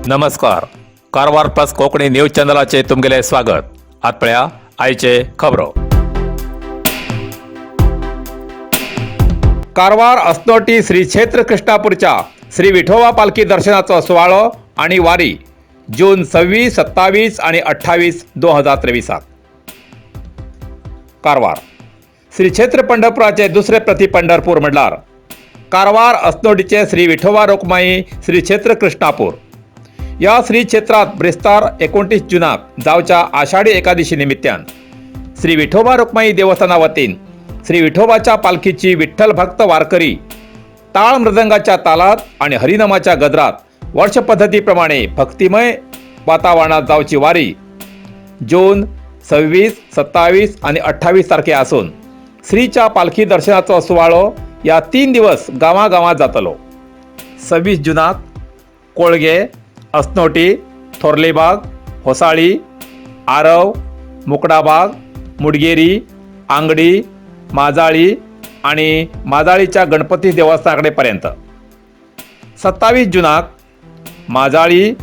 नमस्कार, Karwar plus Konkani news चॅनलाचे तुमगेले स्वागत. आत पळया आयचे खबरो. कारवार अस्नोटी श्री क्षेत्र कृष्णापूरच्या श्री विठोबा पालखी दर्शनाचो सुवाळो आणि वारी जून 26, 27 आणि 28 2023साक. कारवार श्री क्षेत्र पंढरपुराचे दुसरे प्रति पंढरपूर म्हणल्यार कारवार अस्नोटीचे श्री विठोबा रोखमाई श्री क्षेत्र कृष्णापूर. या श्री क्षेत्रात ब्रेस्तार 29 जुनाक जावच्या आषाढी एकादशी निमित्तान श्री विठोबा रुक्माई देवस्थाना वतीन श्री विठोबाच्या पालखीची विठ्ठल भक्त वारकरी ताळ मृदंगाच्या तालात आणि हरिनामाच्या गजरात वर्षपद्धतीप्रमाणे भक्तिमय वातावरणात जावची वारी जून 26, 27 आणि 28 तारखे असून श्रीच्या पालखी दर्शनाचो सुवाळो या 3 दिवस गांवागांवात जातलो. 26 जुनाक कोळगे, अस्नोटी, थोरलेबाग, होसाळी, आरव, मुकडाबाग, मुडगेरी, आंगडी, माजाळी आणि माजाळीच्या गणपती देवस्थानाकडेपर्यंत. 27 जुनाक माजाळी,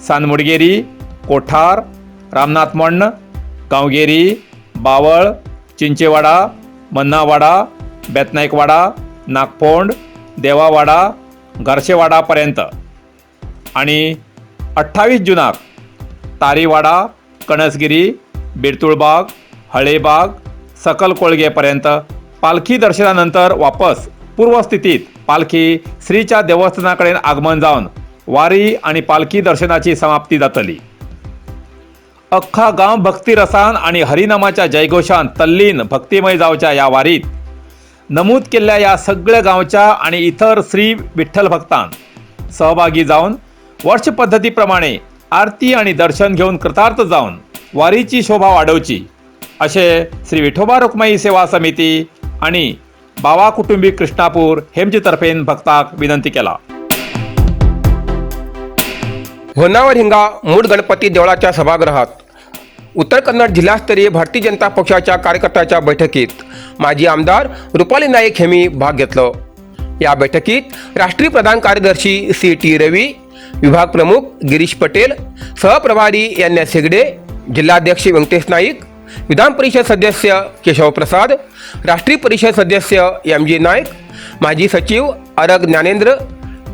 सानमुडगेरी, कोठार, रामनाथ मण्ण, गांवगेरी, बावळ, चिंचेवाडा, मन्नावाडा, बेतनायकवाडा, नागफोंड, देवावाडा, घरशेवाडापर्यंत आणि 28 जुनाक तारीवाडा, कणसगिरी, बिरतुळबाग, हळेबाग, सकल कोळगेपर्यंत पालखी दर्शनानंतर वापस पूर्वस्थितीत पालखी श्रीच्या देवस्थानाकडेन आगमन जावन वारी आणि पालखी दर्शनाची समाप्ती जातली. अख्खा गांव भक्तिरसान आणि हरिनामाच्या जयघोषान तल्लीन भक्तिमय जावच्या या वारीत नमूद केल्ल्या या सगळ्या गांवच्या आणि इतर श्री विठ्ठल भक्तान सहभागी जावन वर्ष पद्धतीप्रमाणे आरती आणि दर्शन घेऊन कृतार्थ जावन वारीची शोभा वाढवची असे श्री विठोबा रुक्माई सेवा समिती आणि बावा कुटुंबी कृष्णापूर हेमचे तर्फेन भक्ताक विनंती केला. होन्नावर हिंगा मूळ गणपती देवळाच्या सभागृहात उत्तर कन्नड जिल्हास्तरीय भारतीय जनता पक्षाच्या कार्यकर्त्याच्या बैठकीत माजी आमदार रुपाली नाईक यांनी भाग घेतलो. या बैठकीत राष्ट्रीय प्रधान कार्यदर्शी सी टी रवी, विभाग प्रमुख गिरीश पटेल, सहप्रभारी एन एस हेगडे, जिल्हाध्यक्ष व्यंकटेश नाईक, विधान परिषद सदस्य केशव प्रसाद, राष्ट्रीय परिषद सदस्य एम जी नाईक, माजी सचिव अरग ज्ञानेंद्र,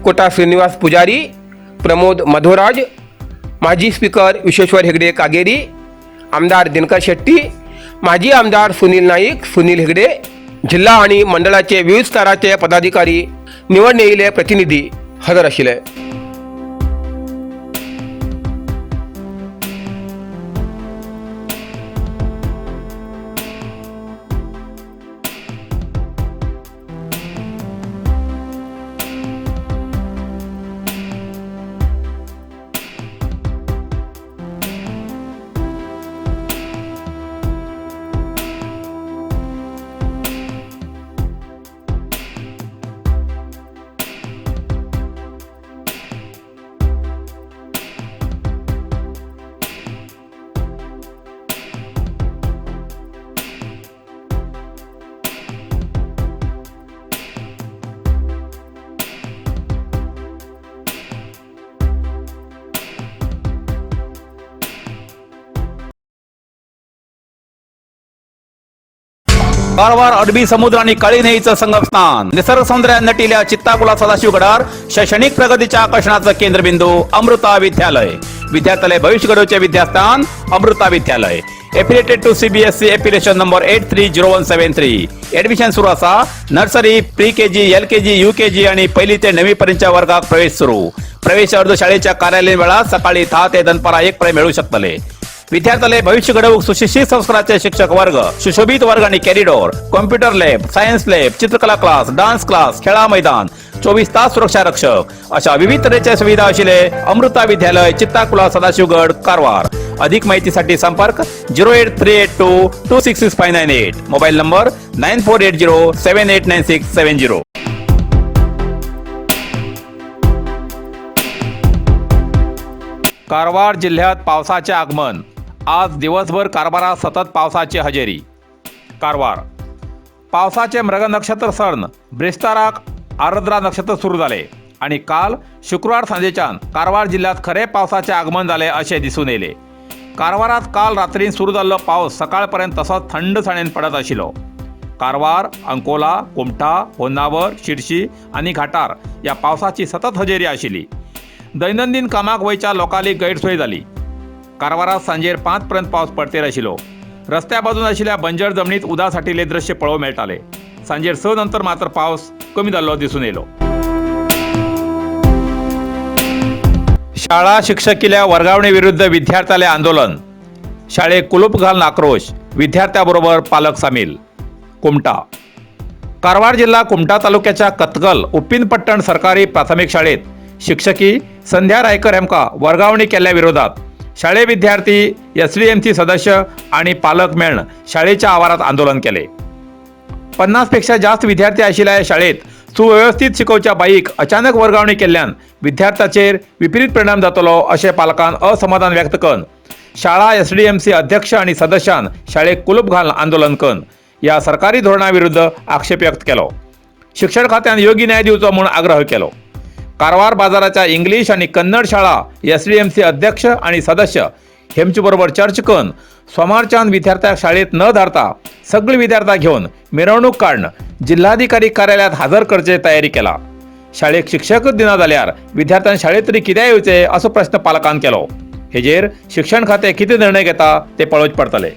कोटा श्रीनिवास पुजारी, प्रमोद मधोराज, माजी स्पीकर विश्वेश्वर हेगडे कागेरी, आमदार दिनकर शेट्टी, माजी आमदार सुनील नाईक, सुनील हेगडे, जिल्हा आणि मंडळाचे विविध स्तराचे पदाधिकारी, निवडून येयिल्ले प्रतिनिधी हजर आशिल्ले. कारवार अरबी समुद्र आणि काळी न्हंयीचं संगमस्थान, निसर्ग सौंदर्यात नटिल्या चित्ताकुला सदाशिवगडार शैक्षणिक प्रगतीच्या आकर्षणाचं केंद्रबिंदू अमृता विद्यालय. विद्यार्थ्यालय भविष्य घडवचे विद्यास्थान अमृता विद्यालय. Affiliated to CBSE, affiliation number 830173. Admission सुरू असा. Nursery, pre KG, L K G, U K G आणि पहिली ते नववी पर्यंतच्या वर्गात प्रवेश सुरू. प्रवेश अर्ज शाळेच्या कार्यालयीन वेळात सकाळी 10 ते दनपारा 1 पर्यंत मिळू शकतले. विद्यार्थ्याला भविष्य घडवूक सुशिक्षित संस्काराचे शिक्षक वर्ग, सुशोभित वर्ग आणि corridor, computer lab, science lab, चित्रकला क्लास, डान्स क्लास, खेळा मैदान, 24 तास सुरक्षा रक्षक अशा विविध तऱ्हेच्या सुविधा असलेले अमृता विद्यालय, चित्ताकुला, सदाशिवगड, कारवार. अधिक माहितीसाठी संपर्क 08382266598, mobile number 9480789670. Karwar जिल्ह्यात पावसाचे आगमन. आज दिवसभर कारवारात सतत पावसाची हजेरी. कारवार पावसाचे मृग नक्षत्र सण ब्रेस्ताराक आरद्रा नक्षत्र सुरू झाले. आनी काल शुक्रार सांजेच्यान कारवार जिल्ल्यांत खरें पावसाचें आगमन जालें अशें दिसून येयलें. कारवारांत काल रात्रीन सुरू जाल्लो पावस सकाळ पर्यंत तसोच थंडसाणेन पडत आशिल्लो. कारवार, अंकोला, कुमठा, होन्नावर, शिरशी आनी घाटार ह्या पावसाची सतत हजेरी आशिल्ली. दैनंदीन कामाक वयच्या लोकांली गैरसोय जाली. कारवारात सांजेर 5 पर्यंत पावस पडतेर आशिल्लो. रस्त्या बाजून आशिल्ल्या बंजर जमनीत उदक साठिल्ले दृश्य पळोवंक मेळटाले. सांजेर 6 नंतर मात्र पावस कमी जाल्लो दिसून येयलो. शाळा शिक्षकील्या वर्गावणी विरुद्ध विद्यार्थ्याले आंदोलन. शाळेक कुलूप घालून आक्रोश, विद्यार्थ्याबरोबर पालक सामील. कुमटा. कारवार जिल्हा कुमटा तालुक्याच्या कतगल उप्पिनपट्टण सरकारी प्राथमिक शाळेत शिक्षकी संध्या रायकर हेमका वर्गावणी केल्ल्या विरोधात शाळे विद्यार्थी, एसडीएमसी सदस्य आणि पालक मेळून शाळेच्या आवारात आंदोलन केले. 50 पेक्षा जास्त विद्यार्थी आशिल्ल्या ह्या शाळेत सुव्यवस्थित शिकोवच्या बाईक अचानक वर्गावणी केल्ल्यान विद्यार्थ्याचेर विपरीत परिणाम जातलो अशें पालकान असमाधान व्यक्त करून शाळा एसडीएमसी अध्यक्ष आणि सदस्यान शाळेक कुलूप घालून आंदोलन करून या सरकारी धोरणा विरुद्ध आक्षेप व्यक्त केलो. शिक्षण खात्यान योग्य न्याय दिवचो म्हूण आग्रह केलो. कारवार बाजाराच्या इंग्लीश आणि कन्नड शाळा एसडीएमसी अध्यक्ष आणि सदस्य हेमचे बरोबर चर्च करून सोमारच्यान विद्यार्थ्याक शाळेत न धाडता सगळे विद्यार्थ्याक घेवन मिरवणूक काडून जिल्हाधिकारी कार्यालयात हजर करचे तयारी केला. शाळेक शिक्षकच दिना जाल्यार विद्यार्थ्यान शाळेत तरी कित्याक येवचे असो प्रश्न पालकान केलो. हेजेर शिक्षण खातें कितें निर्णय घेता ते पळोवचें पडटलें.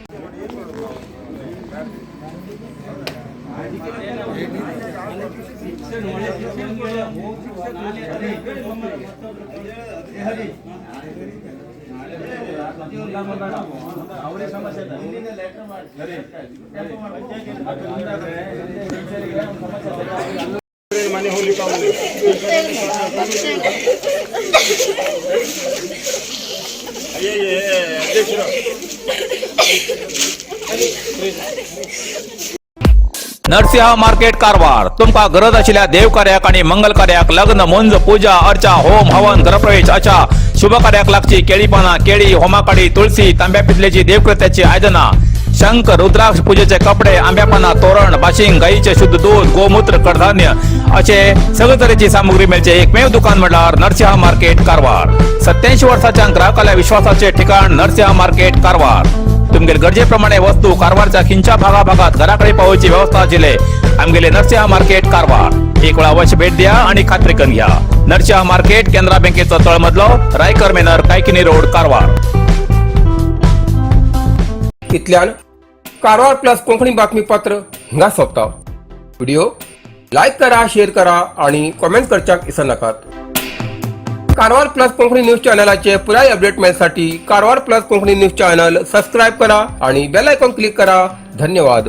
नरसिंह मार्केट कारवार. तुमकां गरज आशिल्ल्या देवकार्याक आणि मंगल कार्याक, लग्न, मुंज, पूजा अर्चा, होम हवन, गृहप्रवेश अशा शुभ कार्याक लागची केळी पानां, केळी, होमाकाडी, तुळसी, तांब्या पितलेची देवकृत्याची आयदनां, शंख, रुद्राक्ष, पूजेचे कपडे, आंब्या पानां, तोरण, बाशिंग, गाईचे शुद्ध दूध, गोमूत्र, कडधान्य असे सगळे तरेची सामुग्री मेळचे एकमेव दुकान म्हळ्यार नरसिंह मार्केट कारवार. 87 वर्साच्या ग्राहकाल्या विश्वासाचे ठिकाण नरसिंह मार्केट कारवार. तुमगेले गरजेप्रमाणे वस्तू कारवारच्या खिंच्या भागा भागात घराकडे पावोवची व्यवस्था आशिल्ले आमगेले नरसिंह मार्केट कारवार. एक वेळा अवश्य भेट द्या आणि खात्री करून घ्या. नरसिंह मार्केट, केनरा बँकेचो तळमजलो, रायकर मेनर, कायकिनी रोड, कारवार. इतल्यान कारवार प्लस कोंकणी बातमीपत्र हिंगा सोंपता. व्हिडिओ लायक करा, शेअर करा आणि कॉमेंट करच्याक विसरनाकात. कारवार प्लस कोंकणी न्यूज चॅनलाचे पुराय update मेळसाठी Karwar plus Konkani news channel subscribe करा आणि बेल आयकॉन क्लिक करा. धन्यवाद.